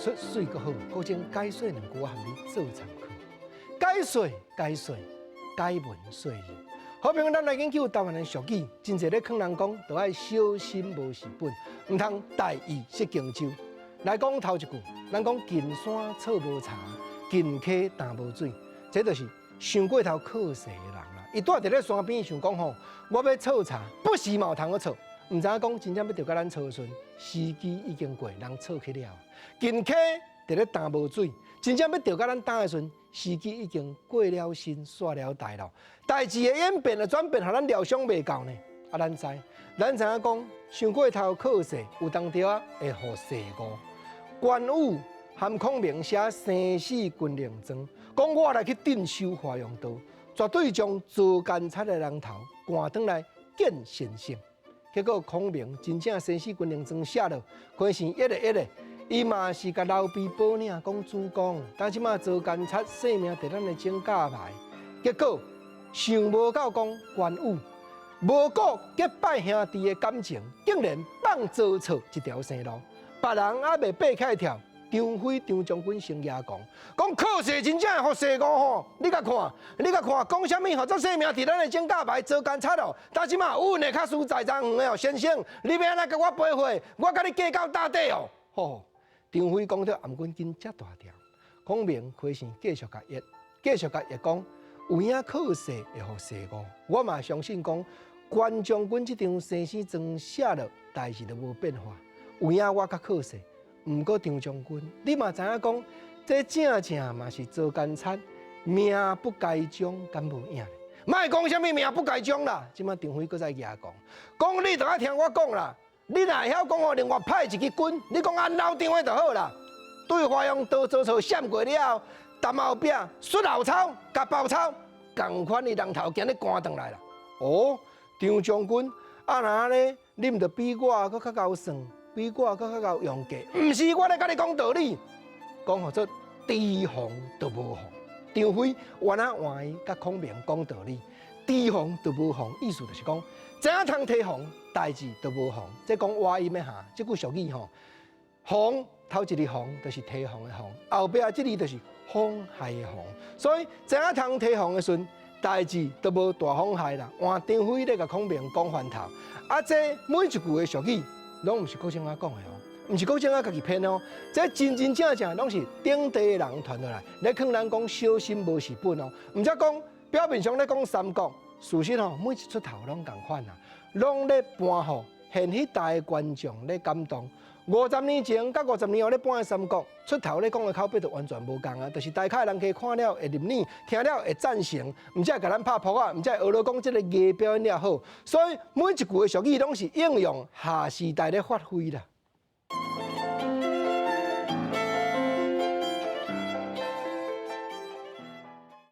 出媠閣好，古箏解說兩句，我含你做參考。解說解說，解文說理。好朋友，咱來研究台灣的俗語，真濟咧勸人講，著愛小心無是本，毋通大意失荊州。來講頭一句，咱講近山草無柴，近溪潭無水，這就是傷過頭靠勢的人啦。伊蹛佇咧山邊想講吼，我欲採柴，不時嘛有通好採。毋知影講真正欲著共咱採時，時機已經過，人採去了。近溪佇咧潭無水，真正欲著共咱擔的時，時機已經過了身，煞了代咯。代誌的演變的轉變，予咱料想袂到呢。啊，咱知影講，傷過頭靠勢，有當時仔會予世誤。關羽含孔明寫生死軍令狀，講我來去鎮守華陽道，絕對將曹奸賊的人頭趕轉來見先生。結果孔明真正生死軍令狀寫落，規身一个一个，伊嘛是共劉備報領講主公，但這馬曹奸賊性命佇咱的指甲內。結果想無到講關羽無顧結拜兄弟的感情，竟然放曹操一條生路，別人猶未爬起來跳。張飛張將軍先舉講，講靠勢真正會予世誤吼，你共看，你共看，講啥物？予做性命佇咱的指甲內做奸賊哦。但這馬阮的較實在在遠的哦，先生，你欲按怎共我賠貨？我共你計較到底哦。吼，張飛講著頷頸緊遮大條，孔明開始繼續共譯，繼續共譯講，有影靠勢會予世誤。我嘛相信講，關將軍這張生死狀寫落，代誌都無變化。有影我較靠勢。毋過張將軍，你嘛知影講，這正正嘛是曹奸賊，命不該終，敢無影？莫講啥物命不該終啦！這馬張飛閣再舉講，講你著愛聽我講啦。你若會曉講吼，另外派一支軍，你講按老張的就好啦。對華陽道曹操閃過了後，潭後壁戍後操、共包抄，仝款的人頭今日趕轉來啦。哦，張將軍，啊若按呢，你毋著比我閣較𠢕算？比我閣較𠢕用計，毋是我咧共你講道理，講予做提防著無防。張飛原來換伊共孔明講道理，提防著無防，意思就是講，知影通提防，代誌著無防。這講倚音的哈，這句俗語吼，防頭一字防就是提防的防，後壁這字就是妨害的妨。所以知影通提防的時陣，代誌都無大妨害啦。換張飛咧共孔明講翻頭，啊，這每一句的俗語，攏毋是郭靖仔講的哦，毋是郭靖仔家己編哦，這真真正正攏是頂地的人傳落來，咧勸咱講小心無是本哦。毋才講表面上咧講三國，事實吼每一出頭攏仝款啊，攏咧搬予現彼代的觀眾咧感動。50年前佮50年後咧搬的三國出頭咧講的口碑就完全無仝啊，就是大概人家看了會入耳，聽了會贊成，毋才會共咱拍噗仔，毋才會學咧講這個藝表演了好。所以每一句的俗語攏是應用下時代咧發揮啦。